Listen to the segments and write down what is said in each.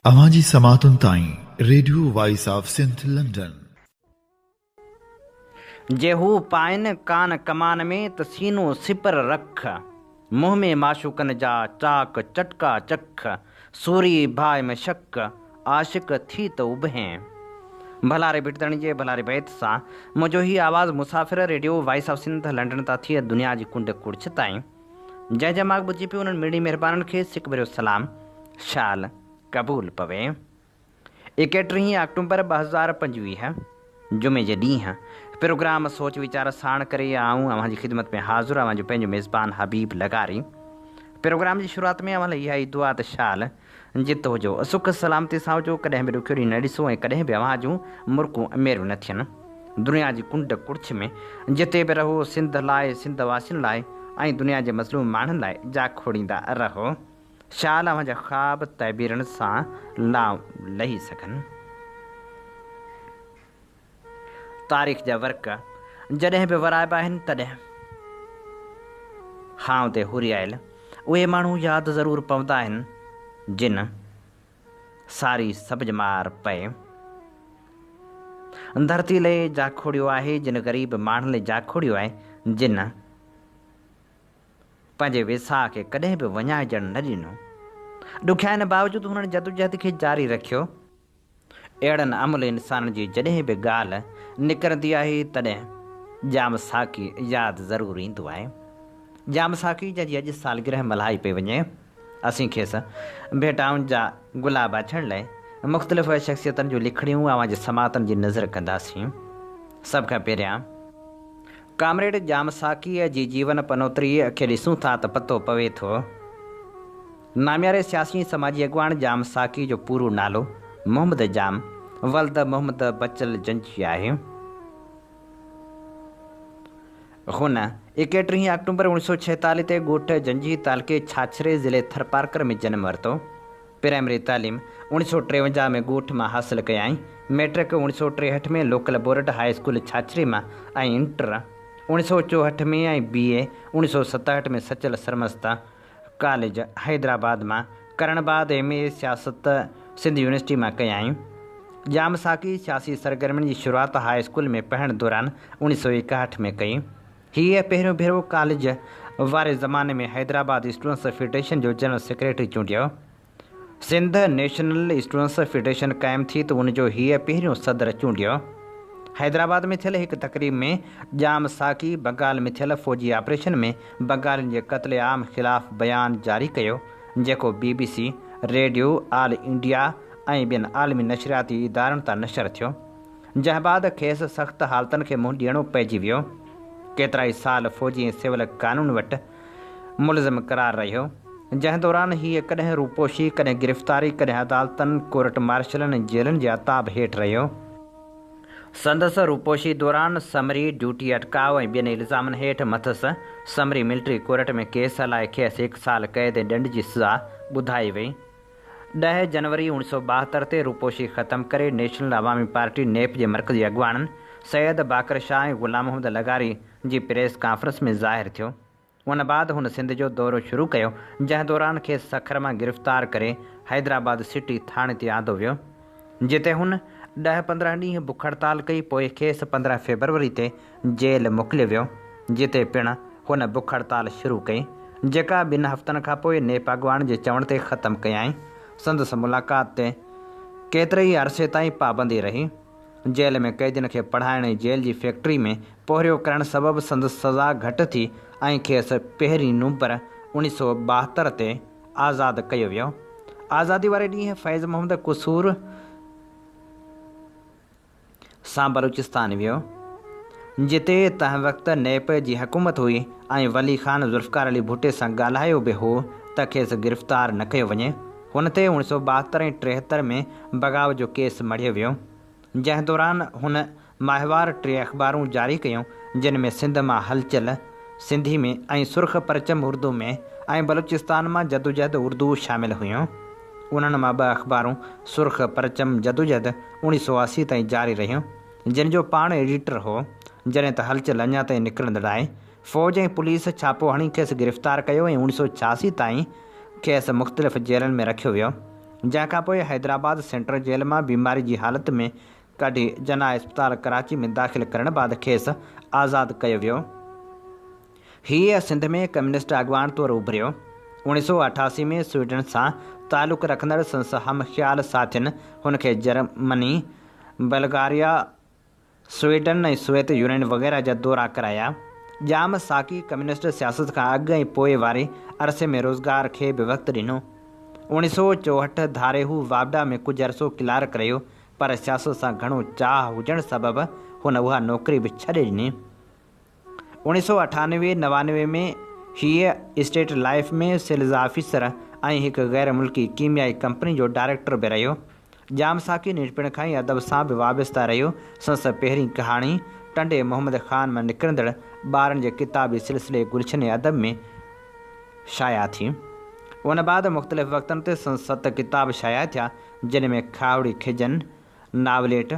اوهان جي سماعتن تائين radio voice of Sindh London. جي هو پائن ڪان ڪمان ۾، ته سينو سپر رک. منهن ۾ معشوقن جا، چاڪ چٽڪا چک. سوري باهه ۾ شڪ، عاشق ٿي ته اڀين. ڀلاري ڀٽ ڌڻي جي ڀلاري بيت سان منهنجو هي آواز مسافر radio voice of Sindh London تان ٿي دنيا جي ڪنڊ ڪڙڇ تائين جنهن جنهن ماڳ ٻڌجي پيو انهن مڙني مهربانن کي سڪ ڀريو سلام شال قبول پوي. ايڪٽيهين آڪٽومبر 2025 جمعي جي ڏينهن پروگرام سوچ ويچار ساڻ ڪري آئون اوهان جي خدمت ۾ حاضر اوهان جو پنهنجو ميزبان حبيب لغاري پروگرام جي شروعات ۾ اوهان لاء اها ئي دعا ته شال جت هجو سک سلامتي سان هجو ڪڏهن به ڏکيو ڏينهن نه ڏسو ۽ ڪڏهن به اوهان جون مرڪون ميريون نه ٿين. دنيا جي ڪنڊ ڪڙڇ ۾ جتي به رهو سنڌ لاء، سنڌ واسين لاء ۽ دنيا جي مظلوم ماڻهن لاء جاکوڙيندا رهو. شال اوهان جا خواب تعبيرن سان لانء لهي سگهن. تاريخ جا ورق جڏهن به ورائبا آهن تڏهن هانء تي هوريايل اهي ماڻهو ياد ضرور پوندا آهن جن ساري سڀ ڄمار پئي ڌرتي لئي جاکوڙيو آهي، جن غريب ماڻهن لئي جاکوڙيو آهي، جن پنهنجي ويساهه کي ڪڏهن به وڃائجڻ نه ڏنو. ڏکيائين باوجود هنن جدوجهد کي جاري رکيو. اهڙن املهه انسانن جي جڏهن به ڳالهه نڪرندي آهي تڏهن ڄام ساقي ياد ضرور ايندو آهي. ڄام ساقي جنهن جي اڄ سالگرهه ملهائي پئي وڃي. اسين کيس ڀيٽائن جا گلاب آڇڻ لاء مختلف شخصيتن جون لکڻيون اوهان جي سماعتن جي نذر ڪنداسين. سڀ کان پهريان ڪامريڊ ڄام ساقيء جي جيون پنوتريء کي ڏسون ٿا ته پتو پوي ٿو. نامياري سياسي ۽ سماجي اڳواڻ ڄام ساقي جو پورو نالو محمد ڄام ولد محمد بچل جنجهي آهي. هن ايڪٽيهين آڪٽومبر اوڻيھ سؤ ڇهيتاليھ تي ڳوٺ جنجهي تعلقي ڇاڇري ضلعي ٿرپارڪر ۾ جنم ورتو. پرائمري تعليم اوڻيھ سؤ ٽيونجاھ ۾ ڳوٺ مان حاصل ڪيائين. مئٽرڪ اوڻيھ سؤ ٽيهٺ ۾ لوڪل بورڊ هاء اسڪول ڇاڇري مان ۽ انٽر اوڻيھ سؤ چوهٺ ۾ ۽ بي اي اوڻيھ سؤ ستهٺ ۾ سچل سرمست ڪاليج حيدرآباد مان ڪرڻ بعد ايم اي سياست سنڌ يونيورسٽي مان ڪيائين. ڄام ساقي سياسي سرگرمين جي شروعات هاء اسڪول ۾ پڙهڻ دوران اوڻيھ سؤ ايڪاهٺ ۾ ڪئي. هيء پهريون ڀيرو ڪاليج واري زماني ۾ حيدرآباد اسٽوڊنٽس فيڊريشن جو جنرل سيڪريٽري چونڊيو. سنڌ نيشنل اسٽوڊنٽس فيڊريشن قائم ٿي ته ان جو هيء پهريون صدر چونڊيو. حيدرآباد ۾ ٿيل هڪ تقريب ۾ ڄام ساقي بنگال ۾ ٿيل فوجي آپريشن ۾ بنگالين جي قتل عام خلاف بيان جاري ڪيو، جيڪو B B C, radio all India ۽ ٻين عالمي نشرياتي ادارن تان نشر ٿيو. جنهن بعد کيس سخت حالتن کي منهن ڏيڻو پئجي ويو. ڪيترائي سال فوجي ۽ سول قانون وٽ ملزم قرار رهيو، جنهن دوران هيء ڪڏهن روپوشي، ڪڏهن گرفتاري، ڪڏهن عدالتن، ڪورٽ مارشلن ۽ جيلن جي عتاب هيٺ رهيو. سندس روپوشي دوران سمري، ڊيوٽي اٽڪاء ۽ ٻين الزامن هيٺ مٿس سمري ملٽري ڪورٽ ۾ ڪيس هلائي کيس هڪ سال قيد ۽ ڏنڊ جي سزا ٻڌائي وئي. 10 جنوري اوڻيھ سؤ 72 تي روپوشي ختم ڪري نيشنل عوامي پارٽي، نيپ، جي مرڪزي اڳواڻن سيد باقر شاهه ۽ غلام محمد لغاري جي پريس ڪانفرنس ۾ ظاهر ٿيو. ان بعد هن سنڌ جو دورو شروع ڪيو، جنهن دوران کيس سکر مان گرفتار ڪري حيدرآباد سٽي ٿاڻي تي آندو ويو، جتي هن ڏهه 15 ڏينهن بک هڙتال ڪئي، پوء کيس 15 فيبروري تي جيل موڪليو ويو، جتي پڻ هن بک هڙتال شروع ڪئي، جيڪا ٻن هفتن کانپوء نيپ اڳواڻ جي چوڻ تي ختم ڪيائين. سندس ملاقات تي ڪيتري ئي عرصي تائين پابندي رهي. جيل ۾ قيدين کي پڙهائڻ ۽ جيل جي فيڪٽري ۾ پورهيو ڪرڻ سبب سندس سزا گهٽ ٿي ۽ کيس پهرين نومبر اوڻيھ سؤ 72 تي آزاد ڪيو ويو. آزادي واري ڏينهن فيض محمد قصور، سان بلوچستان ويو، جتي تنهن وقت نيپ جي حڪومت هئي ۽ ولي خان ذوالفقار علي ڀٽي سان ڳالهايو به هو ته کيس گرفتار نه ڪيو وڃي. هن تي اوڻيھ سؤ 72 ۽ 73 ۾ بغاوت جو ڪيس مڙهيو ويو، جنهن دوران هن ماهوار ٽي اخبارون جاري ڪيون، جن ۾ سنڌ مان هلچل، سنڌي ۾، ۽ سرخ پرچم، اردو ۾، ۽ بلوچستان مان جدوجهد، اردو، شامل هيون. انهن مان ٻه اخبارون سرخ پرچم جدوجهد اوڻيھ سؤ 80 تائين جاري رهيون، جن جو پاڻ ايڊيٽر هو، جڏهن ته هلچل اڃا تائين نڪرندڙ آهي. فوج ۽ پوليس ڇاپو هڻي کيس گرفتار ڪيو ۽ اوڻيھ سؤ 86 تائين کيس مختلف جيلن ۾ رکيو ويو. جنهن کان پوء حيدرآباد سينٽرل جيل مان بيماري جي حالت ۾ ڪڍي جناح اسپتال ڪراچي ۾ داخل ڪرڻ بعد کيس آزاد ڪيو ويو. هيء سنڌ ۾ ڪميونسٽ اڳواڻ طور اڀريو. 1988 ۾ سوئيڊن سان تعلق رکندڙ سندس هم خيال ساٿين هن کي Germany, Bulgaria, Sweden ۽ Soviet union وغيره جا دورا ڪرايا. ڄام ساقي ڪميونسٽ سياست کان اڳ ۽ پوء واري عرصي ۾ روزگار کي به وقت ڏنو. 1964 ڌاري هو واپڊا ۾ ڪجهه عرصو ڪلارڪ رهيو پر سياست سان گهڻو چاهه هجڻ سبب هن اها نوڪري به ڇڏي ڏني. 1998 99 ۾ هيء اسٽيٽ لائيف ۾ سيلز آفيسر ۽ هڪ غير ملڪي ڪيميائي ڪمپني جو ڊائريڪٽر به رهيو. ڄام ساقي ننڍپڻ کان ئي ادب سان به وابسته رهيو. سندس پهرين ڪهاڻي ٽنڊي محمد خان مان نڪرندڙ ٻارن جي ڪتابي سلسلي گلشن ادب ۾ شايع ٿي. ان بعد مختلف وقتن تي سندس ست ڪتاب شايع ٿيا، جن ۾ کاهوڙي کجن، ناوليٽ،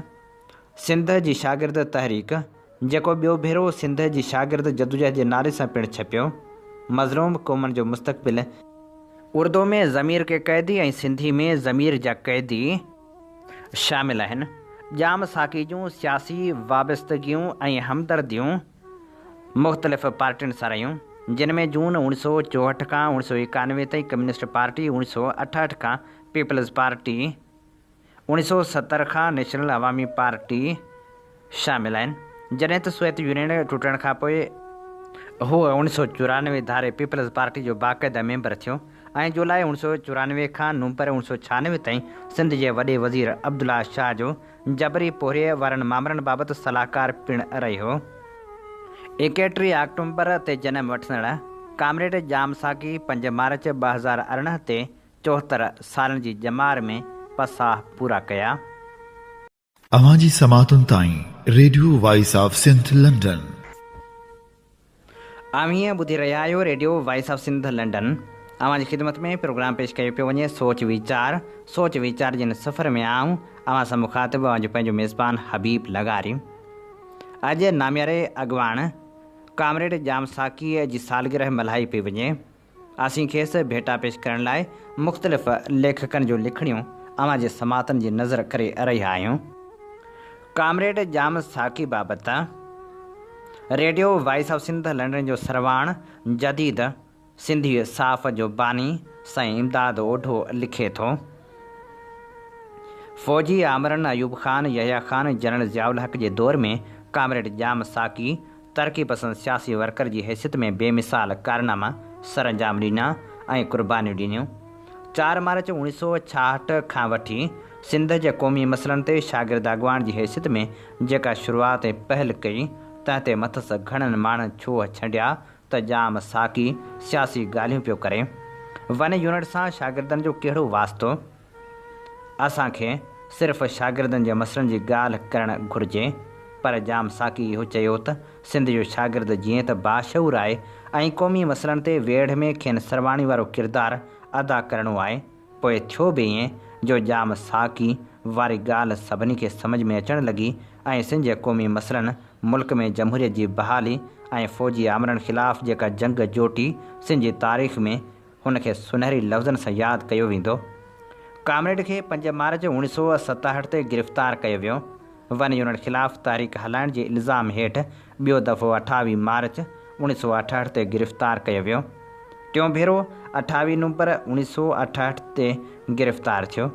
سنڌ جي شاگرد تحريڪ، جيڪو ٻيو ڀيرو سنڌ جي شاگرد جدوجهد جي نالي سان پڻ ڇپيو، مظلوم قومن جو مستقبل، اردو ۾ ضمير ڪي قيدي ۽ سنڌي ۾ ضمير جا قيدي شامل آهن. ڄام ساقي جون سياسي وابستگيون ۽ همدرديون مختلف پارٽين سان رهيون، جن ۾ جون 1964 کان 1991 تائين ڪميونسٽ پارٽي، 1968 کان پيپلز پارٽي، 1970 کان نيشنل عوامي پارٽي شامل آهن، جڏهن ته سوويت يونين ٽٽڻ کانپوء هو 1994 ڌاري پيپلز پارٽي جو باقاعده ميمبر ٿيو ۽ جولاء 1994 کان نومبر 1996 تائين سنڌ جي وڏي وزير عبدالله شاهه جو جبري پورهيي وارن مامرن بابت صلاحڪار پڻ رهيو. ايڪٽيهه آڪٽومبر تي جنم وٺندڙ ڪامريڊ ڄام ساقي پنج مارچ 2018 تي 74 سالن جي ڄمار ۾ پساهه پورا ڪيا. اوهان جي سماعتن تائين radio voice of Sindh London. اوهين ٻڌي رهيا آهيو radio voice of Sindh London. اوهان جي خدمت ۾ پروگرام پيش ڪيو پيو وڃي سوچ ويچار. سوچ ويچار جي هن سفر ۾ آئون اوهان سان مخاطب اوهان جو پنهنجو ميزبان حبيب لغاري. اڄ نامياري اڳواڻ ڪامريڊ ڄام ساقيء جي سالگرهه ملهائي پئي وڃي. اسين کيس ڀيٽا پيش ڪرڻ لاء مختلف ليکڪن جون لکڻيون اوهان جي سماعتن جي نظر ڪري رهيا آهيون. ڪامريڊ ڄام ساقي بابت radio voice of Sindh London جو سرواڻ جديد سنڌي صحافت جو باني سائين امداد اوڍو لکي ٿو. فوجي آمرن ايوب خان، يحيٰ خان ۽ جنرل ضياء الحق جي دور ۾ ڪامريڊ ڄام ساقي ترقي پسند سياسي ورڪر جي حيثيت ۾ بي مثال ڪارناما سرانجام ڏنا ۽ قربانيون ڏنيون. چار مارچ 1966 کان وٺي سنڌ جي قومي مسئلن تي شاگرد اڳواڻ جي حيثيت ۾ جيڪا شروعات ۽ پهل ڪئي، تنهن تي مٿس گهڻن ماڻهن ڇوهه ڇنڊيا ته ڄام ساقي سياسي ڳالهيون پيو ڪري. ون يونٽ سان شاگردن جو ڪهڙو واسطو؟ اسان کي صرف شاگردن جي مسئلن جي ڳالهه ڪرڻ گهرجي. پر ڄام ساقي اهو چيو ته سنڌ جو شاگرد جيئن ته باشعور آهي ۽ قومي مسئلن تي ويڙهه ۾ کين سرواڻي وارو ڪردار ادا ڪرڻو آهي، پوء ٿيو به ائين جو ڄام ساقي واري ڳالهه سڀني کي سمجهه ۾ اچڻ لڳي ۽ سنڌ جي قومي مسئلن، ملڪ ۾ جمهوريت جي بحالي ۽ فوجي آمرن خلاف جيڪا جنگ جوٽي سنڌ جي تاريخ ۾ هن کي سونهري لفظن سان ياد ڪيو ويندو. ڪامريڊ کي پنج مارچ 1967 تي گرفتار ڪيو ويو. ون يونٽ خلاف تحريڪ هلائڻ جي الزام هيٺ ٻيو دفعو 28 مارچ 1968 تي گرفتار ڪيو ويو. ٽيون ڀيرو 28 نومبر 1968 تي گرفتار ٿيو.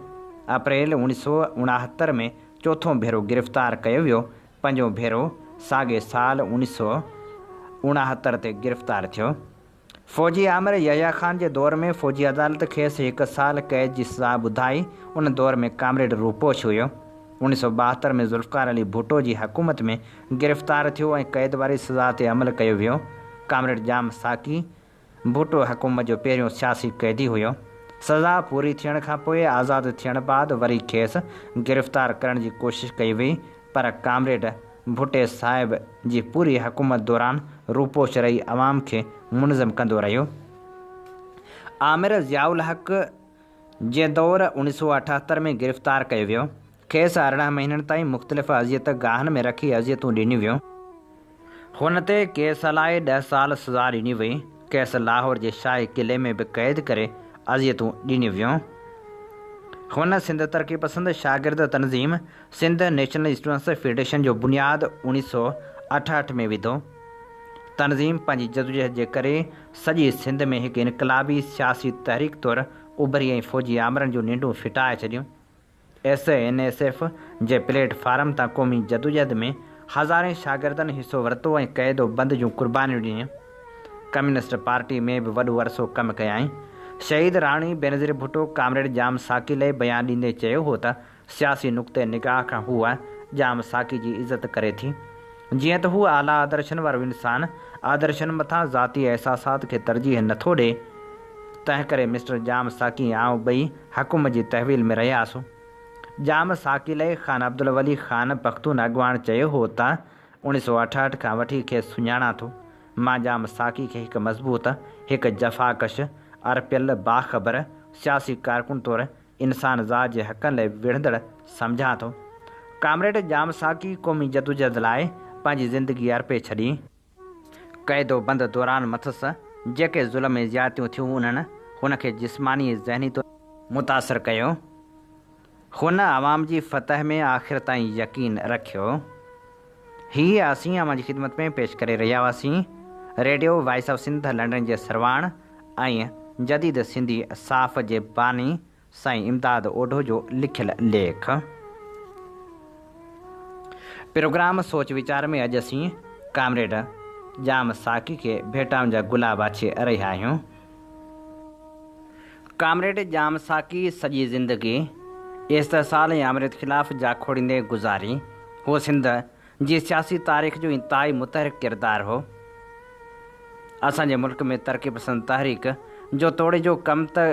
اپريل 1969 ۾ چوٿون ڀيرو گرفتار ڪيو ويو. پنجون ڀيرو ساڳئي سال 1969 تي گرفتار ٿيو. فوجي آمر يحيٰ خان جي دور ۾ فوجي عدالت کيس هڪ سال قيد جي سزا ٻڌائي، ان دور ۾ ڪامريڊ روپوش هيو. 1972 ۾ ذوالفقار علي ڀٽو جي حڪومت ۾ گرفتار ٿيو ۽ قيد واري سزا تي عمل ڪيو ويو. ڪامريڊ ڄام ساقي ڀٽو حڪومت جو پهريون سياسي قيدي هيو. سزا پوري ٿيڻ کانپوء آزاد ٿيڻ بعد وري کيس گرفتار ڪرڻ جي ڪوشش ڪئي وئي پر ڪامريڊ ڀٽي صاحب جي پوري حڪومت دوران روپوش رهي عوام کي منظم ڪندو رهيو. آمر ضياء الحق جي دور 1978 ۾ گرفتار ڪيو ويو. کيس 18 مهينن تائين مختلف اذيت گاهن ۾ رکي اذيتون ڏنيون ويون. هن تي ڪيس هلائي ڏهه سال سزا ڏني وئي. کيس لاهور جي شاهي قلعي ۾ به قيد ڪري اذيتون ڏنيون ويون. هن سنڌ ترقي پسند شاگرد تنظيم سنڌ نيشنل اسٽوڊنٽس فيڊريشن جو بنياد 1968 ۾ وڌو. تنظيم پنهنجي جدوجهد جي ڪري سڄي سنڌ ۾ هڪ انقلابي سياسي تحريڪ طور اڀري ۽ فوجي آمرن جون ننڊون ڦٽائي ڇڏيون. ايس اين ايس ايف جي پليٽ فارم تان قومي جدوجهد ۾ هزارين شاگردن حصو ورتو ۽ قيد و بند جون قربانيون ڏنيون. ڪميونسٽ پارٽي ۾ به وڏو عرصو ڪم ڪيائين. شهيد راڻي بينظير ڀٽو ڪامريڊ ڄام ساقي لئه بيان ڏيندي چيو هو ته سياسي نقطه نگاهه کان هوء ڄام ساقي جي عزت ڪري ٿي. جيئن ته هو اعليٰ آدرشن وارو انسان آدرشن مٿان ذاتي احساسات کي ترجيح نٿو ڏئي، تنهنڪري مسٽر ڄام ساقي ۽ آئون ٻئي حڪم جي تحويل ۾ رهياسون. ڄام ساقي لئه خان عبدالولي خان پختون اڳواڻ چيو هو ته 1968 کان وٺي کيس سڃاڻان ٿو. مان ڄام ساقي کي هڪ مضبوط، هڪ جفاڪش، ارپيل، باخبر سياسي ڪارڪن طور انسان ذات جي حقن لئه وڙهندڙ سمجهان ٿو. ڪامريڊ ڄام ساقي قومي جدوجهد لاء پنهنجي زندگي ارپي ڇڏي. قيد و بند دوران مٿس جيڪي ظلم ۽ زيادتيون ٿيون انهن هن کي جسماني ۽ ذهني طور متاثر ڪيو. هن عوام جي فتح ۾ آخر تائين يقين رکيو. هي اسين اوهان جي خدمت ۾ پيش ڪري رهيا هئاسين radio voice of Sindh London جي سرواڻ ۽ جديد سنڌي صحافت جي باني سائين امداد اوڍو جو لکيل ليک. پروگرام سوچ ويچار ۾ اڄ اسين ڪامريڊ ڄام ساقي کي ڀيٽائن جا گلاب آڇي رهيا آهيون. ڪامريڊ ڄام ساقي سڄي زندگي استحصال ۽ آمريت خلاف جاکوڙيندي گذاري. هو سنڌ جي سياسي تاريخ جو انتهائي متحرڪ ڪردار هو. اسان جي ملڪ ۾ ترقي پسند تحريڪ جو توڙي جو ڪم ته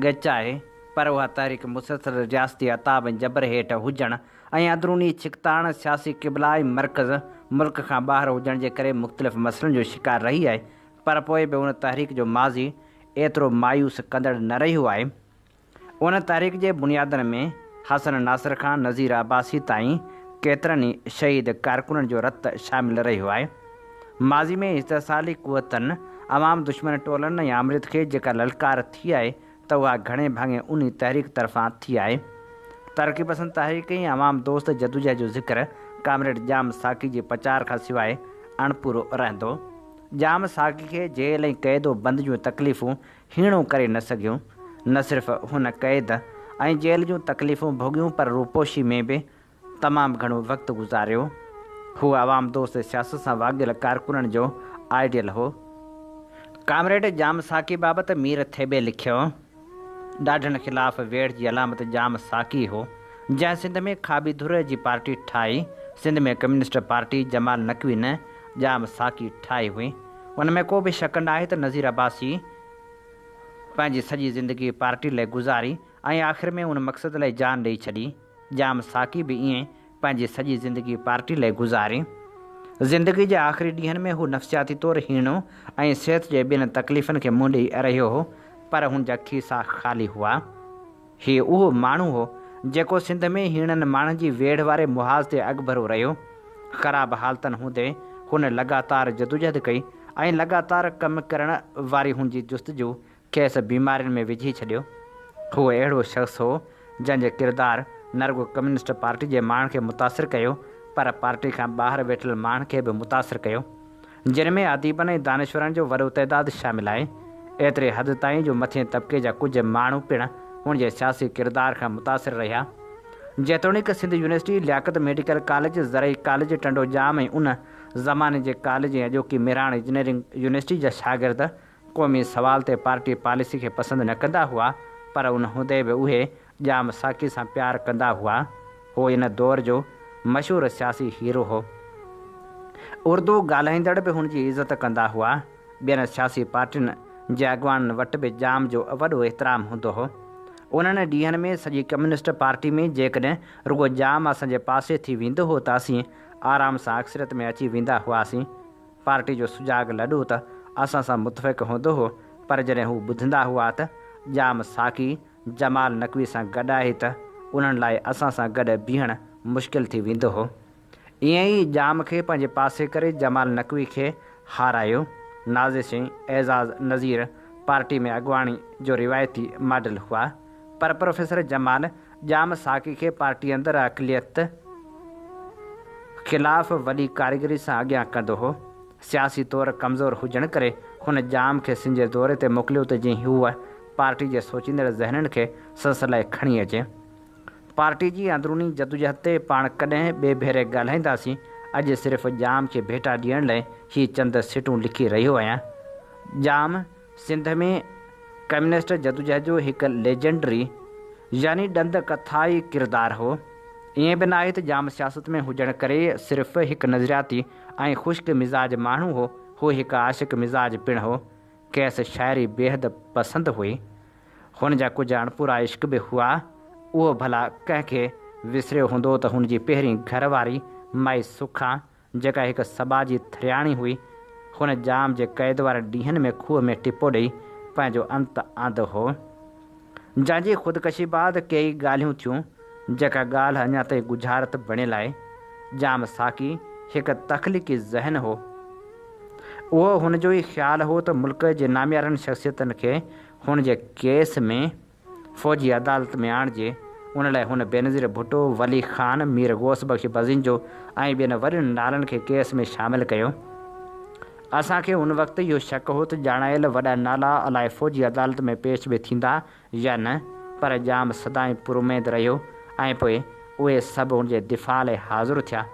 ڳچ آهي پر اها تحريڪ مسلسل رياستي عتاب ۽ جبر هيٺ هجڻ ۽ اندروني ڇڪتاڻ، سياسي قبلا ۽ مرڪز ملڪ کان ٻاهر هجڻ جي ڪري مختلف مسئلن جو شڪار رهي آهي پر پوء به ان تحريڪ جو ماضي ايترو مايوس ڪندڙ نه رهيو آهي. ان تحريڪ جي بنيادن ۾ حسن ناصر کان نذير عباسي تائين ڪيترن ئي شهيد ڪارڪنن جو رت شامل رهيو آهي. ماضي ۾ استحصالي قوتن، عوام دشمن ٽولن ۽ آمريت کي جيڪا للڪار ٿي آهي ته اها گهڻي ڀاڱي انهي تحريڪ طرفان ٿي آهي. ترقي پسند تحريڪ ۽ عوام دوست جدوجهد جو ذڪر ڪامريڊ ڄام ساقي جي پچار کان سواء اڻپورو رهندو. ڄام ساقي کي جيل ۽ قيد و بند جون تڪليفون هيڻو ڪري نه سگهيون. نه صرف هن قيد ۽ جيل جون تڪليفون ڀوڳيون پر روپوشي ۾ به تمام گهڻو وقت گذاريو. هو عوام دوست سياست سان واڳيل ڪارڪنن جو آئيڊيل هو. ڪامريڊ ڄام ساقي بابت مير ٿيٻي لکيو، ڏاڍن خلاف ويڙهه جي علامت ڄام ساقي هو، جنهن سنڌ ۾ کاٻي ڌر جي پارٽي ٺاهي، سنڌ ۾ ڪميونسٽ پارٽي جمال نقوي نه ڄام ساقي ٺاهي هئي. ان ۾ ڪو به شڪ ناهي ته نذير عباسي پنهنجي سڄي زندگي پارٽي لئه گذاري ۽ آخر ۾ ان مقصد لئه جان ڏئي ڇڏي. ڄام ساقي به ائين پنهنجي سڄي زندگي پارٽي لئه گذاري. زندگي جي آخري ڏينهن ۾ هو نفسياتي طور هيڻو ۽ صحت جي ٻين تڪليفن کي منهن ڏئي رهيو هو پر هن جا کيسا خالي هئا. هي اهو ماڻهو هو، جيڪو سنڌ ۾ هيڻن ماڻهن جي ويڙهه واري محاذ تي اڳڀرو رهيو. خراب حالتن هوندي هن لڳاتار جدوجهد ڪئي ۽ لڳاتار ڪم ڪرڻ واري هن جي جستجو کيس بيمارين ۾ وجهي ڇڏيو. هو اهڙو شخص هو، جنهن جي ڪردار نه رڳو ڪميونسٽ پارٽي جي ماڻهن کي متاثر ڪيو، پر پارٽي کان ٻاهر ويٺل ماڻهن کي به متاثر ڪيو. جن ۾ اديبن ۽ دانشورن جو وڏو تعداد شامل آهي. ايتري حد تائين جو مٿئين طبقي جا ڪجهه ماڻهو پڻ هن جي سياسي ڪردار کان متاثر رهيا. جيتوڻيڪ سنڌ يونيورسٽي، لياقت ميڊيڪل ڪاليج، زرعي ڪاليج ٽنڊو ڄام ۽ ان زماني جي ڪاليج ۽ اڄوڪي مهراڻ انجنيئرنگ يونيورسٽي جا شاگرد قومي سوال تي پارٽي پاليسي کي پسند نه ڪندا هئا پر ان هوندي به اهي ڄام ساقي سان پيار ڪندا هئا. هو ان دور جو مشهور سياسي هيرو هو. اردو ڳالهائيندڙ به هن جي عزت ڪندا هئا. ٻين سياسي پارٽين جي اڳواڻن وٽ به ڄام جو وڏو احترام هوندو هو. انهن ڏينهن ۾ سڄي ڪميونسٽ پارٽي ۾ جيڪڏهن رڳو ڄام اسان جي پاسي ٿي ويندو هو ته اسين آرام سان اڪثريت ۾ اچي ويندا هئاسين. پارٽي جو سجاڳ لڏو ته اسان سان متفق هوندو هو پر جڏهن هو ٻڌندا هئا ته ڄام ساقي جمال نقوي سان گڏ آهي ته انهن لاء اسان سان گڏ بيهڻ مشڪل ٿي ويندو هو. ائين ئي ڄام کي پنهنجي پاسي ڪري جمال نقوي کي هارايو. نازش ۽ اعزاز نذير پارٽي ۾ اڳواڻي جو روايتي ماڊل هئا. پر پروفيسر جمال ڄام ساقي کي پارٽي اندر اقليت خلاف وڏي ڪاريگري سان اڳيان ڪندو هو. سياسي طور ڪمزور هجڻ ڪري هن ڄام کي سنڌ جي دوري تي موڪليو ته جيئن هو پارٽي جي سوچيندڙ ذهنن کي سندس لاء کڻي اچي. پارٽي جي اندروني جدوجهد تي پاڻ ڪڏهن ٻئي ڀيري ڳالهائينداسين، اڄ صرف ڄام کي ڀيٽا ڏيڻ لاء هي چند سٽون لکي رهيو آهيان. ڄام سنڌ ۾ ڪميونسٽ جدوجهد جو هڪ ليجنڊري يعني ڏند ڪٿائي ڪردار هو. ائين به ناهي ته ڄام سياست ۾ هجڻ ڪري صرف هڪ نظرياتي ۽ خشڪ مزاج ماڻهو هو، هو هڪ عاشق مزاج پڻ هو. کيس شاعري بيحد پسند هئي. هن جا ڪجهه اڻپورا عشق به هئا. اهو ڀلا ڪنهن کي وسريو هوندو ته هن جي پهرين گهر واري مائي سکان جيڪا هڪ سٻاجهي ٿرياڻي هئي، هن ڄام جي قيد وارن ڏينهن ۾ کوهه ۾ ٽپو ڏئي پنهنجو انت آندو هو. جنهن جي خودڪشي بعد ڪيئي ڳالهيون ٿيون، جيڪا ڳالهه اڃا تائين ڳجهارت بڻيل آهي. ڄام ساقي هڪ تخليقي ذهن هو. اهو هن جو ئي خيال هو ته ملڪ جي ناميارن شخصيتن کي هن جي ڪيس ۾. فوجي عدالت ۾ آڻجي، ان لاء هن بينظير ڀٽو، ولي خان، مير غوث بخش بزنجو ۽ ٻين وڏن نالن کي ڪيس ۾ شامل ڪيو. اسان کي ان وقت اهو شڪ هو ته ڄاڻايل وڏا نالا الائي فوجي عدالت ۾ پيش به ٿيندا يا نه، پر ڄام سدائين پراميد رهيو ۽ پوء اهي سڀ هن جي دفاع لاء حاضر ٿيا.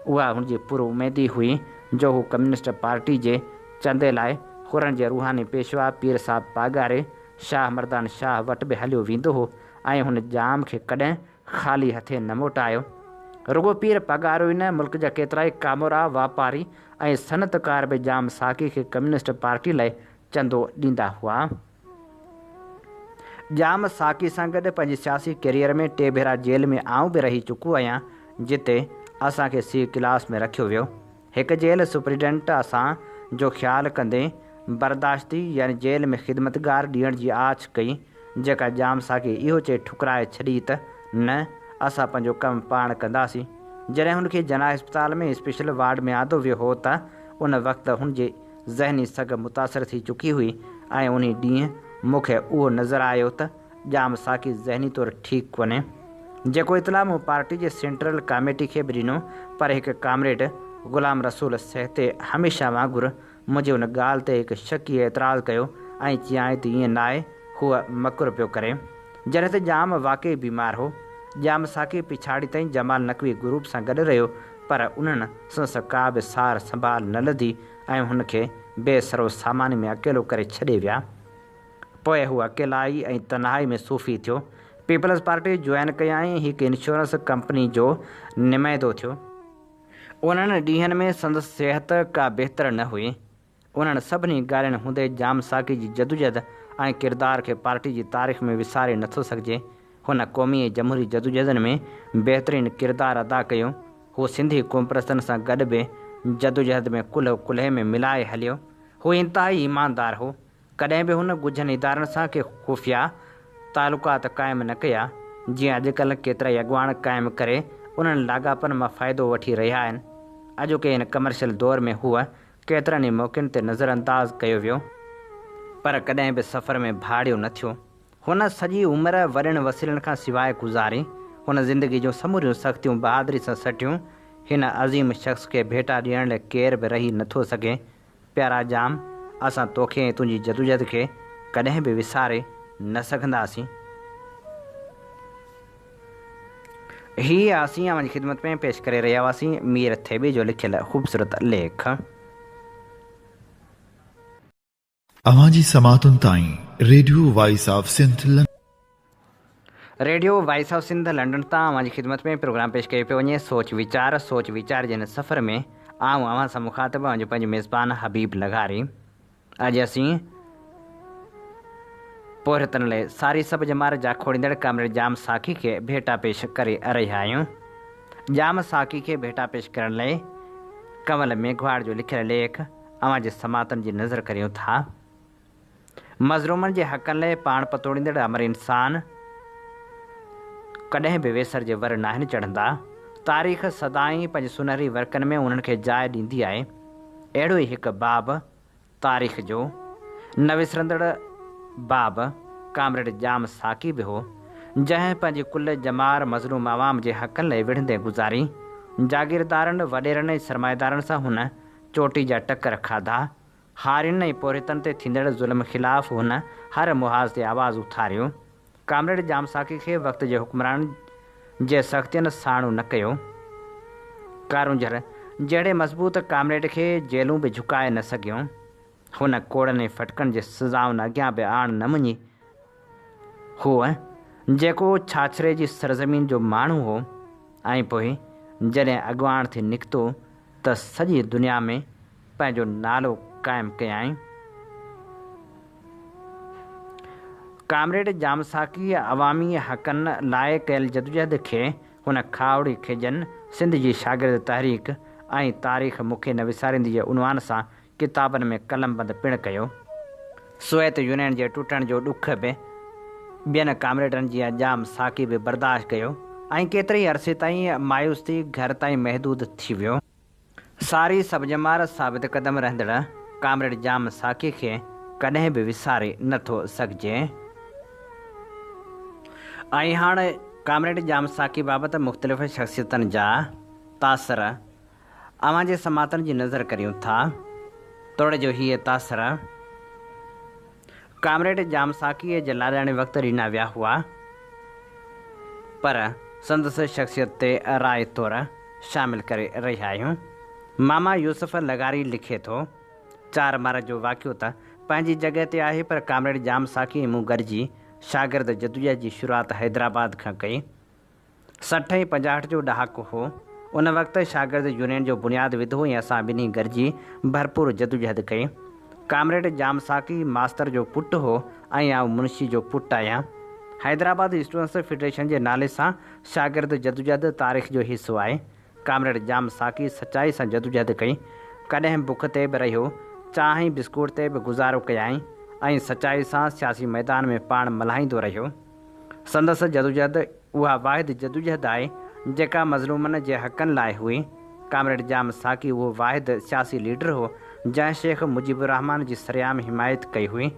اها هن جي پراميدي هئي جو هو ڪميونسٽ پارٽي جي چندي لاء حرن جي روحاني پيشوا پير صاحب پاڳاري شاهه مردان شاهه وٽ به هليو ويندو هو ۽ هن ڄام کي ڪڏهن خالي هٿين نه موٽايو. رڳو پير پاڳارو ئي نه، ملڪ جا ڪيترائي ڪامورا، واپاري ۽ صنعتڪار به ڄام ساقي کي ڪميونسٽ پارٽي لاء چندو ڏيندا هئا. ڄام ساقي سان گڏ پنهنجي سياسي ڪيريئر ۾ ٽي ڀيرا جيل ۾ آئون به رهي چڪو آهيان، جتي اسان کي سي ڪلاس ۾ رکيو ويو. هڪ جيل سپرنٽينڊنٽ اسان جو خيال ڪندي برداشتي يعني جيل ۾ خدمتگار ڏيڻ جي آڇ ڪئي، جيڪا ڄام ساقي اهو چئي ٺڪرائي ڇڏي ته نه، اسان پنهنجو ڪم پاڻ ڪنداسين. جڏهن هن کي جناح اسپتال ۾ اسپيشل وارڊ ۾ آندو ويو هو ته ان وقت هن جي ذهني سگهه متاثر ٿي چڪي هئي ۽ انهي ڏينهن مون کي اهو نظر آيو ته ڄام ساقي ذهني طور ٺيڪ ڪونهي. جيڪو اطلاع مون پارٽي جي سينٽرل ڪاميٽي کي به ڏنو پر هڪ ڪامريڊ غلام رسول سهتي هميشه وانگر منهنجي ان ڳالهه تي هڪ شڪي اعتراض ڪيو ۽ چيائين ته ائين ناهي هو مڪر پيو ڪري. جڏهن ته ڄام واقعي بيمار هو. ڄام ساقي پڇاڙي تائين جمال نقوي گروپ سان گڏ رهيو پر انهن سندس ڪا به سار سنڀال نه لڌي ۽ هن کي بي سرو ساماني ۾ اڪيلو ڪري ڇڏي ويا. پوء هو اڪيلائي ۽ تنهائي ۾ صوفي ٿيو. پيپلز پارٽي جوائن ڪيائين ۽ هڪ انشورنس ڪمپني جو نمائندو ٿيو. انهن ڏينهن ۾ سندس صحت ڪا بهتر نه هئي. انهن سڀني ڳالهين هوندي ڄام ساقي جي جدوجهد ۽ ڪردار کي پارٽي جي تاريخ ۾ وساري نٿو سگهجي. هن قومي ۽ جمهوري جدوجهدن ۾ بهترين ڪردار ادا ڪيو. هو سنڌي قومپرستن سان گڏ به جدوجهد ۾ ڪلهو ڪلهي ۾ ملائي هليو. هو انتهائي ايماندار هو. ڪڏهن به هن ڳجهن ادارن سان ڪي خفيه تعلقات قائم نه ڪيا، جيئن اڄڪلهه ڪيترائي اڳواڻ قائم ڪري انهن لاڳاپن مان فائدو وٺي رهيا آهن. اڄوڪي هن ڪمرشل دور ۾ هو ڪيترن ئي موقعن تي نظرانداز ڪيو ويو. پر ڪڏهن به سفر ۾ ڀاڙيو نه ٿيو. هن سڄي عمر وڏن وسيلن کان سواء گذاري. هن زندگي جون سموريون سختيون بهادري سان سٺيون. هن عظيم شخص کي ڀيٽا ڏيڻ لاء ڪير به رهي نه ٿو سگهي. پيارا ڄام، اسان توکي ۽ تنهنجي جدوجهد کي ڪڏهن به وساري نه سگهنداسين. هي اسين اوهان جي خدمت ۾ پيش ڪري رهيا هئاسين مير ٿيٻي جو لکيل خوبصورت ليک. اوهان جي سماعتن تائين radio voice of Sindh London. Radio voice of Sindh London تان اوهان جي خدمت ۾ پروگرام پيش ڪيو پيو وڃي سوچ ويچار سوچ ويچار جي هن سفر ۾ آئون اوهان سان مخاطب اوهان جو پنهنجو ميزبان حبيب لغاري اڄ اسين پورهيتن لاء ساري سڀ ڄمار جاکوڙيندڙ ڪامريڊ ڄام ساقي کي ڀيٽا پيش ڪري رهيا آهيون ڄام ساقي کي ڀيٽا پيش ڪرڻ لاء ڪنول ميگهواڙ جو لکيل ليک اوهان جي سماعتن جي نظر ڪريون ٿا. مظلومن جي حقن لئه پاڻ پتوڙيندڙ امر انسان ڪڏهن به ويسر جي ور ناهن چڙهندا. تاريخ سدائين پنهنجي سونهري ورقن ۾ انهن کي جاء ڏيندي آهي. اهڙو ئي هڪ باب تاريخ جو نه وسرندڙ باب ڪامريڊ ڄام ساقي به هو. جنهن پنهنجي ڪل ڄمار مظلوم عوام جي حقن لاء وڙهندي گذاري. جاگيردارن، وڏيرن ۽ سرمائيدارن سان هن چوٽي جا ٽڪر کاڌا. هارين ۽ پورهيتن تي ٿيندڙ ظلم خلاف هن هر محاذ تي آواز اٿاريو. ڪامريڊ ڄام ساقي کي وقت جي حڪمرانن جي سختين ساڻو نه ڪيو. ڪارونجهر جهڙي مضبوط ڪامريڊ کي جيلون به جهڪائي نه سگهيون. هن ڪوڙن ۽ ڦٽڪن جي سزائن اڳيان به آڻ نه مڃي. هو جيڪو ڇاڇري جي سرزمين جو ماڻهو هو ۽ پوء جڏهن اڳواڻ ٿي نڪتو ته سڄي دنيا ۾ پنهنجو نالو قائم ڪيائين. ڪامريڊ ڄام ساقيء عوامي حقن لاء ڪيل جدوجهد کي هن کاهوڙي کيجن، سنڌ جي شاگرد تحريڪ ۽ تاريخ مون کي نه وساريندي جي عنوان سان ڪتابن ۾ قلمبند پڻ ڪيو. سوويت يونين جي ٽٽڻ جو ڏک به ٻين ڪامريڊن جيان ڄام ساقي به برداشت ڪيو ۽ ڪيتري ئي عرصي تائين مايوس ٿي گهر تائين محدود ٿي ويو. ساري سڀ ڄمار ثابت قدم رهندڙ ڪامريڊ ڄام ساقي کي ڪڏهن به وساري نه ٿو سگهجي. ۽ هاڻ ڪامريڊ ڄام ساقي بابت مختلف شخصيتن جا تاثر اوهان جي سماعتن جي نظر ڪريون ٿا. توڙي جو هيء تاثر ڪامريڊ ڄام ساقيء جي لاڏاڻي وقت ڏنا ويا هئا، پر سندس شخصيت تي راء طور شامل ڪري رهيا آهيون. ماما يوسف لغاري لکي ٿو، چار مارچ جو واقعو ته پنهنجي جڳهه تي آهي، پر ڪامريڊ ڄام ساقي ۽ مون گڏجي شاگرد جدوجهد جي شروعات حيدرآباد کان ڪئي. 60 ۽ 65 جو ڏهاڪو هو. ان وقت شاگرد يونين جو بنياد وڌو ۽ اسان ٻنهي گڏجي ڀرپور جدوجهد ڪئي. ڪامريڊ ڄام ساقي ماستر جو پٽ هو ۽ آئون منشي جو پٽ آهيان. حيدرآباد اسٽوڊنٽس فيڊريشن جي نالي سان شاگرد جدوجهد تاريخ جو حصو آهي. ڪامريڊ ڄام ساقي سچائي سان جدوجهد ڪئي. ڪڏهن بک تي به رهيو، چانهه ۽ بسڪوٽ تي به گذارو ڪيائين ۽ سچائي سان سياسي ميدان ۾ پاڻ ملهائيندو رهيو. سندس جدوجهد اها واحد جدوجهد آهي، جيڪا مظلومن جي حقن لاء هئي. ڪامريڊ ڄام ساقي اهو واحد سياسي ليڊر هو، جنهن شيخ مجيب الرحمان جي سرعام حمايت ڪئي هئي.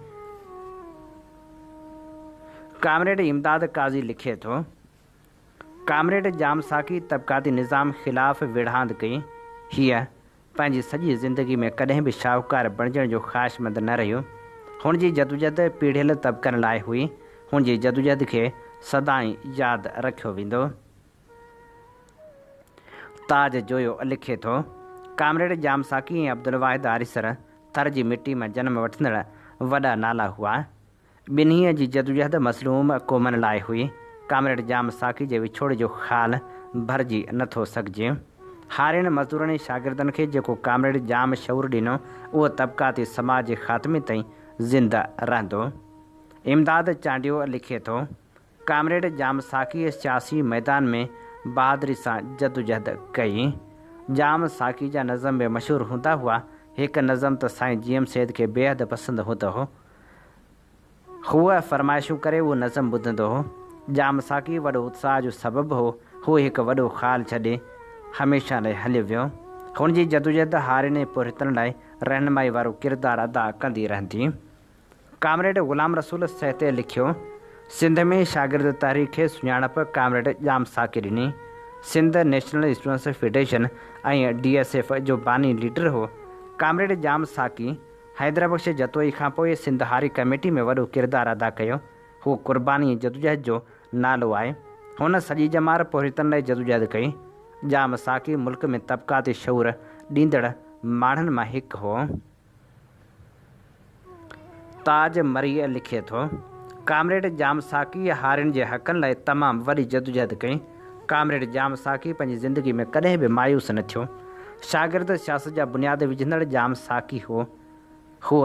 ڪامريڊ امداد قاضي لکي ٿو، ڪامريڊ ڄام ساقي طبقاتي نظام خلاف ويڙهاند ڪئي. هيء پنهنجي سڄي زندگي ۾ ڪڏهن به شاهوڪار بڻجڻ جو خواهشمند نه رهيو. هن جي جدوجهد پيڙهيل طبقن لاء هئي. هن جي جدوجهد کي سدائين ياد رکيو ويندو. تاج جويو لکي ٿو، ڪامريڊ ڄام ساقي ۽ عبدالواحد آريسر ٿر جي مٽي مان جنم وٺندڙ وڏا نالا هئا. ٻنهي جي جدوجهد مظلوم قومن لاء هئي. ڪامريڊ ڄام ساقي جي وڇوڙي جو خال ڀرجي نه ٿو سگهجي. هارين، مزدورن ۽ شاگردن کي جيڪو ڪامريڊ ڄام شعور ڏنو، اهو طبقاتي سماج جي خاتمي تائين زنده رهندو. امداد چانڊيو لکي ٿو، ڪامريڊ ڄام ساقيء سياسي ميدان ۾ بهادري سان جدوجهد ڪئي. ڄام ساقي جا نظم به مشهور هوندا هئا. هڪ نظم ته سائين جي ايم سيد کي بيحد پسند هوندو هو. هو فرمائشون ڪري اهو نظم ٻڌندو هو. ڄام ساقي وڏو اتساهه جو سبب هو. هو هڪ وڏو خال ڇڏي هميشه لاء هليو ويو. هن جي جدوجهد هارين ۽ پورهيتن لاء رهنمائي وارو ڪردار ادا ڪندي رهندي. ڪامريڊ غلام رسول سهتي لکيو، سنڌ ۾ شاگرد تحريڪ کي سڃاڻپ ڪامريڊ ڄام ساقي ڏني. Sindh national students federation ۽ D S F جو باني ليڊر هو. ڪامريڊ ڄام ساقي حيدربخش جتوئي کان پوء سنڌ هاري ڪميٽي ۾ وڏو ڪردار ادا ڪيو. هو قرباني ۽ جدوجهد جو نالو آهي. هن سڄي ڄمار پورهيتن لاء جدوجهد ڪئي. ڄام ساقي ملڪ ۾ طبقاتي شعور ڏيندڙ ماڻهن مان هڪ هو. تاج مريء لکي ٿو، ڪامريڊ ڄام ساقيء هارين جي حقن لاء تمام وڏي جدوجهد ڪئي. ڪامريڊ ڄام ساقي پنهنجي زندگي ۾ ڪڏهن به مايوس نه ٿيو. شاگرد سياست جا بنياد وجهندڙ ڄام ساقي هو. هو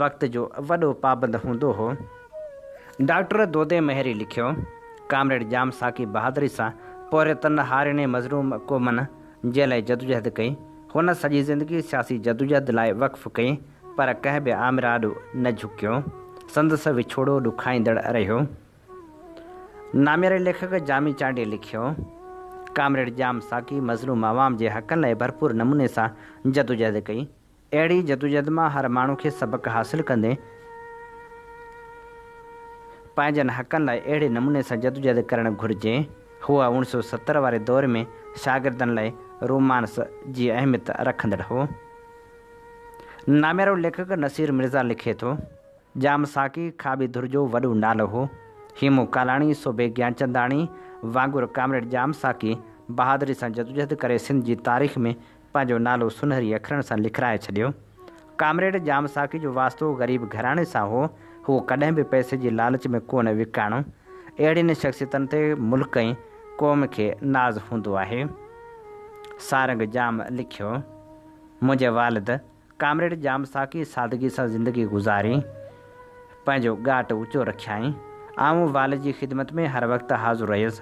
وقت جو وڏو پابند هوندو هو. ڊاڪٽر دودي مهيري لکيو، ڪامريڊ ڄام ساقي بهادري سان پورهيتن، هارين ۽ مظلوم قومن جي لاء جدوجهد ڪئي. هن سڄي زندگي سياسي جدوجهد لاء وقف ڪئي، پر ڪنهن به آمر آڏو نه جهڪيو. سندس وڇوڙو ڏکائيندڙ رهيو. نامياري ليکڪ جامي چانڊيي لکيو، ڪامريڊ ڄام ساقي مظلوم عوام جي حقن لاء ڀرپور نموني سان جدوجهد ڪئي. اهڙي جدوجهد مان هر ماڻهو کي سبق حاصل ڪندي پنهنجن حقن لاء اهڙي نموني سان جدوجهد ڪرڻ گهرجي. هو 1970 واري دور ۾ شاگردن لاء رومانس جي اهميت رکندڙ هو. ناميارو ليکڪ نصير مرزا لکي ٿو، ڄام ساقي کاٻي ڌر جو وڏو نالو هو. هيمون ڪالاڻي، سوڀي گيانچنداڻي وانگر ڪامريڊ ڄام ساقي بهادري سان جدوجهد ڪري سنڌ جي تاريخ ۾ پنهنجو نالو سونهري اکرن سان لکرائي ڇڏيو. ڪامريڊ ڄام ساقي جو واسطو غريب گهراڻي سان هو. هو ڪڏهن به پئسي جي لالچ ۾ ڪونه وڪاڻو. اهڙين شخصيتن تي ملڪ ۽ قوم کي ناز هوندو آهي. سارنگ ڄام لکيو، منهنجي والد ڪامريڊ ڄام ساقي سادگي سان زندگي گذاري، پنهنجو ڳاٽ اوچو رکيائين. آئون والد جي خدمت ۾ هر وقت حاضر رهيس.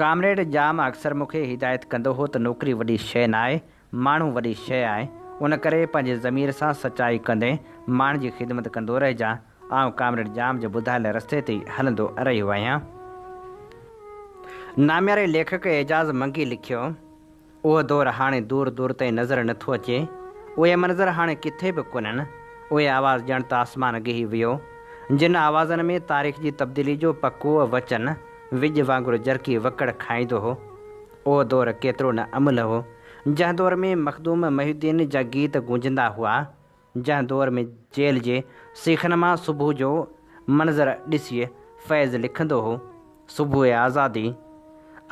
ڪامريڊ ڄام اڪثر مون کي هدايت ڪندو هو ته نوڪري وڏي شيء ناهي، ماڻهو وڏي شيء آهي، ان ڪري پنهنجي ضمير سان سچائي ڪندي ماڻهن جي خدمت ڪندو رهجان. آئون ڪامريڊ ڄام جي ٻڌايل رستي تي ئي هلندو رهيو آهيان. نامياري ليکڪ اعجاز منگي لکيو. اهو دور هاڻي دور دور تائين نظر نه ٿو اچي. اهي منظر هاڻي ڪٿي به ڪونهن. اهي آواز ڄڻ ته آسمان ڳهي ويو. جن آوازن ۾ تاريخ جي تبديلي جو پڪو وچن وڄ وانگر جرڪي وڪڙ کائيندو هو. اهو دور ڪيترو نه املهه هو. جنهن دور ۾ مخدوم محي الدين جا گيت گونجندا هئا. جنهن دور ۾ جيل جي سيخن مان صبح جو منظر ڏسي فيض لکندو هو، صبح آزادي،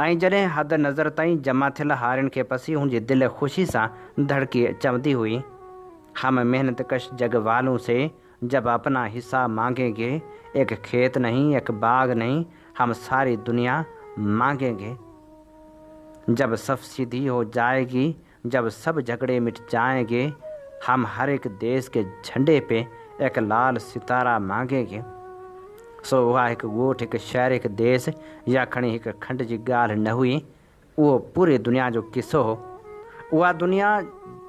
۽ جڏهن حد نظر تائين جمع ٿيل هارين کي پسي هن جي دل خوشي سان ڌڙڪي چوندي هئي، هم محنت ڪش جڳ والون سي جب اپنا حصه مانگين گي، ايڪ کيت نهين ايڪ باغ نهين هم ساري دنيا مانگين گي. جب صف سيڌي هو جائي گي جب سب جهڳڙي مٽ جائين گي، هم هر هڪ ديس ڪي جهنڊي پي ايڪ لال ستارا مانگين گي. سو اها هڪ ڳوٺ، هڪ شهر، هڪ ديس يا کڻي هڪ کنڊ جي ڳالهه نه هئي، اهو پوري دنيا جو قصو هو. اها دنيا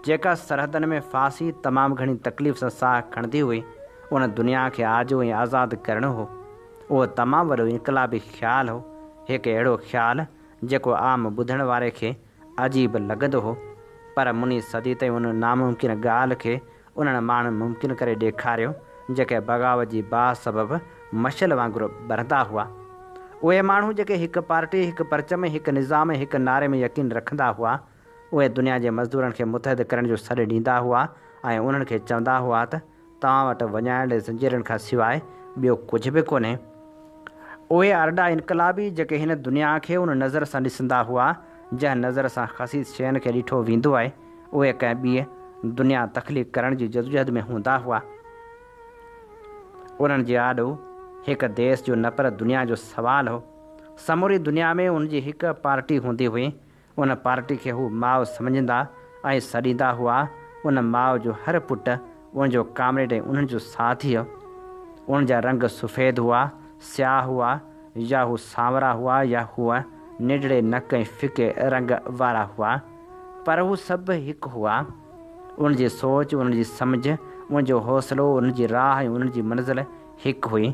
جيڪا سرحدن ۾ ڦاسي تمام گهڻي تڪليف سان ساهه کڻندي هئي، ان دنيا کي آجو ۽ آزاد ڪرڻو هو. اهو تمام وڏو انقلابي خيال هو، هڪ اهڙو خيال جيڪو عام ٻڌڻ واري کي عجيب لڳندو هو، پر مني صدي تائين ان ناممڪن ڳالهه کي انهن ماڻهن ممڪن ڪري ڏيکاريو، جيڪي بغاوت جي باهه سبب مشعل وانگر ٻرندا هئا. اهي ماڻهو جيڪي هڪ پارٽي، هڪ پرچم، هڪ نظام ۽ هڪ نعري ۾ يقين رکندا هئا، اهي دنيا جي مزدورن کي متحد ڪرڻ جو سڏ ڏيندا هئا ۽ انهن کي چوندا هئا ته توهان وٽ وڃائڻ زنجيرن کان سواء ٻيو ڪجهه به ڪونهي. اهي ارڏا انقلابي جيڪي هن دنيا کي ان نظر سان ڏسندا هئا، جنهن نظر سان خسيس شين کي ڏٺو ويندو آهي، اهي ڪنهن ٻيء دنيا تخليق ڪرڻ جي جدوجهد ۾ هوندا هئا. انهن جي آڏو هڪ ديس جو نه پر دنيا جو سوال هو. سموري دنيا ۾ ان جي هڪ پارٽي هوندي هئي. ان پارٽي کي هو ماء سمجهندا ۽ سڏيندا هئا. ان ماء جو هر پٽ ان جو ڪامريڊ ۽ انهن جو ساٿي هو. ان جا رنگ سفيد هئا، سياهه هئا يا هو سانورا هئا يا هو ننڍڙي نڪ ۽ ڦڪي رنگ وارا هئا. پر هو سڀ هڪ هئا. انهن جي سوچ، انهن جي سمجهه، انهن جو حوصلو، انهن جي راهه ۽ انهن جي منزل هڪ هئي.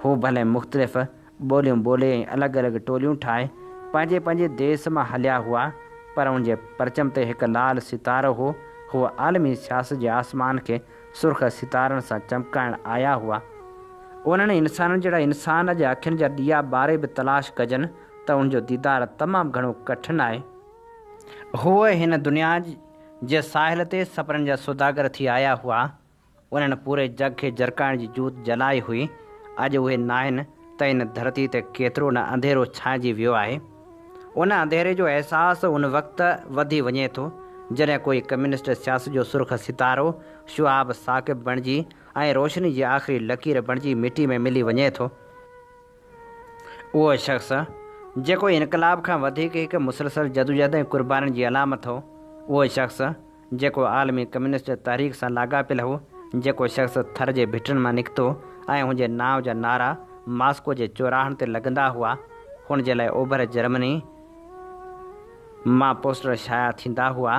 هو ڀلي مختلف ٻوليون ٻولي ۽ الڳ الڳ ٽوليون ٺاهي پنهنجي پنهنجي ديس مان هليا هئا، پر ان جي پرچم تي هڪ لال ستارو هو، هو عالمي سياست جي آسمان کي سرخ ستارن سان چمڪائڻ آيا هئا. انهن انسانن جهڙا انسان اڄ اکين جا ڏيئا ٻاري به تلاش ڪجن ته ان جو ديدار تمام گهڻو ڪٺن آهي. هو هن دنيا جي ساحل تي سپنن جا سوداگر ٿي آيا هئا. انهن پوري جڳ کي جرڪائڻ جي جوت جلائي هئي، اڄ اهي ناهن ته هن ڌرتي تي ڪيترو نه انڌيرو ڇانئجي ويو آهي. ان انڌيري جو احساس ان وقت وڌي وڃي ٿو، جڏهن ڪوئي ڪميونسٽ سياست جو سرخ ستارو شهاب ثاقب بڻجي ۽ روشني جي آخري لڪير بڻجي مٽي ۾ ملي وڃي ٿو. اهو شخص، جيڪو انقلاب کان وڌيڪ هڪ مسلسل جدوجهد ۽ قربانين جي علامت هو، اهو شخص، جيڪو عالمي ڪميونسٽ تحريڪ سان لاڳاپيل هو، جيڪو شخص ٿر جي ڀٽن مان نڪتو ۽ هن جي نانء جا نعرا ماسڪو جي چوراهن تي لڳندا هئا، هن جي لاء اوڀر جرمني مان پوسٽر شايع ٿيندا هئا،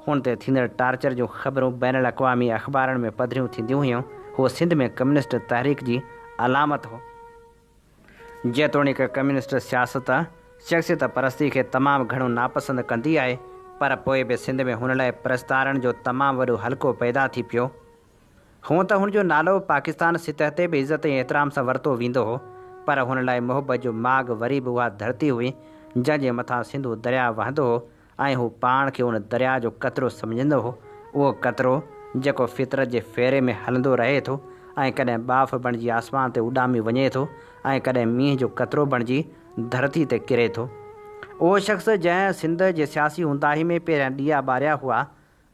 هن تي ٿيندڙ ٽارچر جون خبرون بين الاقوامي اخبارن ۾ پڌريون ٿينديون هيون، هو سنڌ ۾ ڪميونسٽ تحريڪ جي علامت هو. جيتوڻيڪ ڪميونسٽ سياست شخصيت پرستي کي تمام گهڻو ناپسند ڪندي آهي، پر پوء به سنڌ ۾ هن لاء پرستارن جو تمام وڏو حلقو پيدا ٿي پيو. هونء ته هن جو نالو پاڪستان سطح تي به عزت ۽ احترام سان ورتو ويندو هو، پر هن لاء محبت جو ماڳ وري به اها ڌرتي هئي، جنهن جي مٿان سنڌو درياء وهندو هو ۽ هو پاڻ کي ان درياء جو قطرو سمجهندو هو، اهو قطرو جيڪو فطرت جي ڦيري ۾ هلندو رهي ٿو ۽ ڪڏهن ٻاڦ بڻجي آسمان تي اڏامي وڃي ٿو ۽ ڪڏهن مينهن جو قطرو بڻجي ڌرتي تي ڪري ٿو. اهو شخص جنهن سنڌ جي سياسي اونداهي ۾ پهريان ڏيئا ٻاريا هئا،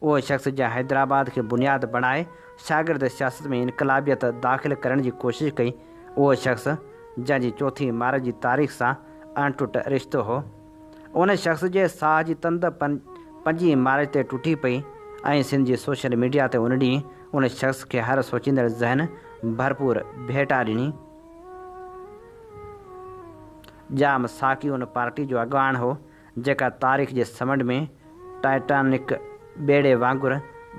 اهو شخص جنهن حيدرآباد کي بنياد بڻائي شاگرد سياست ۾ انقلابيت داخل ڪرڻ جي ڪوشش ڪئي، اهو شخص جنهن جي چوٿين مارچ جي تاريخ سان اڻٽٽ رشتو هو. ان شخص جي ساهه جي تند پنجين مارچ تي ٽٽي پئي ۽ سنڌ جي سوشل ميڊيا تي ان ڏينهن ان شخص کي هر سوچيندڙ ذهن ڀرپور ڀيٽا ڏني. ڄام ساقي ان پارٽي جو اڳواڻ هو، جيڪا تاريخ جي سمنڊ ۾ ٽائٽانڪ ٻيڙي وانگر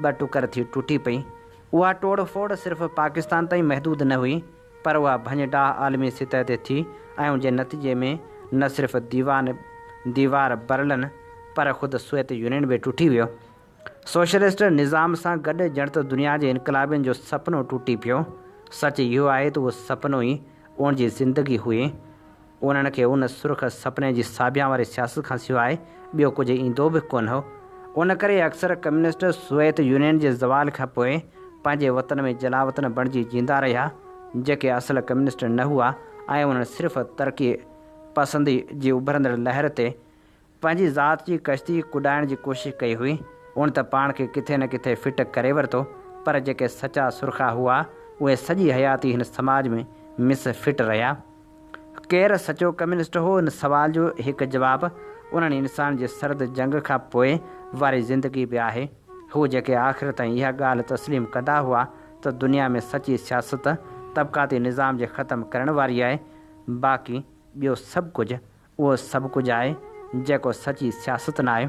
ٻه ٽڪر ٿي ٽٽي پئي. اها ٽوڙ ڦوڙ صرف پاڪستان تائين محدود نه هئي، پر اها ڀڃ ڊاهه عالمي سطح تي ٿي ۽ ان جي نتيجي ۾ نه صرف ديوان ديوار برلن پر خود سويت يونين به ٽٽي ويو. سوشلسٽ نظام سان گڏ ڄڻ ته دنيا جي انقلابين جو سپنو ٽٽي پيو. سچ اهو آهي ته اهو سپنو ئي ان جي زندگي هئي. انهن کي ان سرخ سپني جي ساڀيان واري سياست کان سواء ٻيو ڪجهه ايندو به ڪونه هو. ان ڪري اڪثر ڪميونسٽ سوويت يونين جي زوال کان پوء پنهنجي وطن ۾ جلاوطن بڻجي جيندا رهيا، جيڪي اصل ڪميونسٽ نه هئا ۽ انهن صرف ترقي پسندي جي اڀرندڙ لهر تي پنهنجي ذات جي ڪشتي ڪڏائڻ جي ڪوشش ڪئي هئي. ان ته پاڻ کي ڪٿي نه ڪٿي فٽ ڪري ورتو، پر جيڪي سچا سرخا هئا، اهي سڄي حياتي هن سماج ۾ مس فٽ رهيا. ڪير سچو ڪميونسٽ هو؟ ان سوال جو هڪ جواب انهن انسانن جي سرد جنگ کان پوء واري زندگي به آهي. هو جيڪي آخر تائين اها ڳالهه تسليم ڪندا هئا ته دنيا ۾ سچي سياست طبقاتي نظام جي ختم ڪرڻ واري آهي، باقي ٻيو سڀ ڪجهه اهو سڀ ڪجهه آهي، جيڪو سچي سياست ناهي.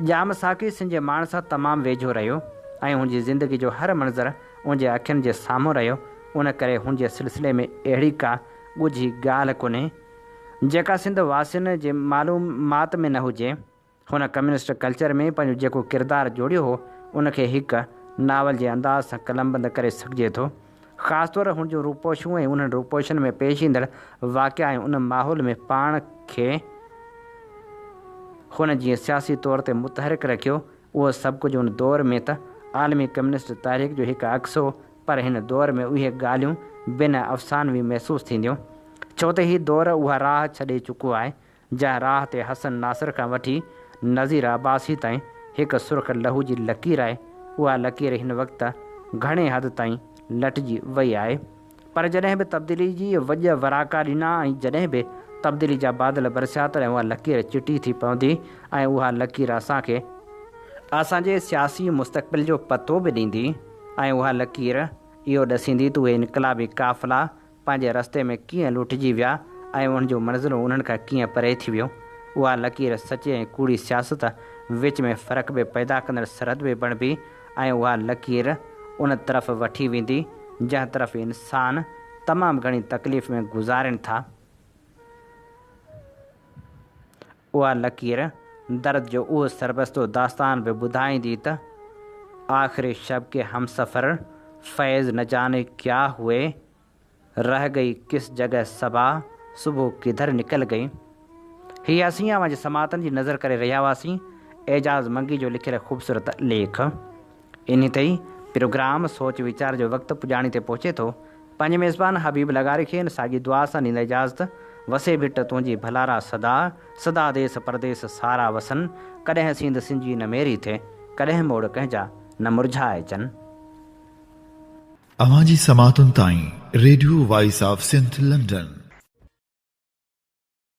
ڄام ساقي سنڌ جي ماڻهن سان تمام ويجهو رهيو ۽ هن جي زندگي جو هر منظر ان جي اکين جي سامهون رهيو، ان ڪري هن جي سلسلي ۾ اهڙي ڪا ڳجهي ڳالهه ڪونهي، جيڪا سنڌ واسين جي معلومات ۾ نه هجي. هن ڪميونسٽ ڪلچر ۾ پنهنجو جيڪو ڪردار جوڙيو هو، ان کي هڪ ناول جي انداز سان قلمبند ڪري سگهجي ٿو. خاص طور هن جون روپوشيون ۽ انهن روپوشين ۾ پيش ايندڙ واقعا ۽ ان ماحول ۾ پاڻ کي هن جيئن سياسي طور تي متحرڪ رکيو، اهو سڀ ڪجهه ان دور ۾ ته عالمي ڪميونسٽ تحريڪ جو هڪ عڪس هو، پر هن دور ۾ اهي ڳالهيون بنهه افسانوي محسوس ٿينديون، ڇو ته هي دور اها راهه ڇڏي چڪو آهي، جنهن راهه تي حسن ناصر کان وٺي نذير عباسي تائين هڪ سرخ لهو جي لڪير آهي، اها لڪير هن وقت گهڻي حد تائين لٽجي وئي آهي. پر جڏهن به تبديلي جي وڄ وراڪا ڏنا ۽ جڏهن به تبديلي جا بادل برسيا تڏهن اها لڪير چٽي ٿي پوندي ۽ اها لڪير اسان کي اسان جي سياسي مستقبل جو پتو به ڏيندي ۽ اها لڪير اهو ڏسيندي ته اهي انقلابي قافلا پنهنجي رستي ۾ ڪيئن لوٽجي ويا ۽ انهن جون منزلون انهن کان ڪيئن پري ٿي ويون. اها لڪير سچي ۽ ڪوڙي سياست وچ ۾ فرق به پيدا ڪندڙ سرحد به بڻبي ۽ اها لڪير ان طرف وٺي ويندي، جنهن طرف انسان تمام گهڻي تڪليف ۾ گذارين ٿا. اها لڪير درد جو اهو سربستو داستان به ٻڌائيندي ته آخري شب ڪي همسفر فيض نه جاني ڪيا هئي، رهه گئي ڪس جڳهه صبا، صبح ڪڌر نڪل گئي. هي اسين اوهان جي سماعتن جي نظر ڪري رهيا هئاسين اعجاز منگي جو لکيل خوبصورت ليک. انهي تي ئي پروگرام سوچ ويچار جو وقت پڄاڻي تي پهچي ٿو. پنهنجي ميزبان حبيب لغاري کي ان ساڳي دعا سان ڏيندا اجازت، وسي ڀٽ تنهنجي ڀلارا سدا، سدا ديس پرديس سارا وسن، ڪڏهن سينڌ سنجي نه ميري ٿئي، ڪڏهن موڙ ڪنهن جا نه مرجهائجن. اوهان جي سماعتن تائين radio voice of Sindh London.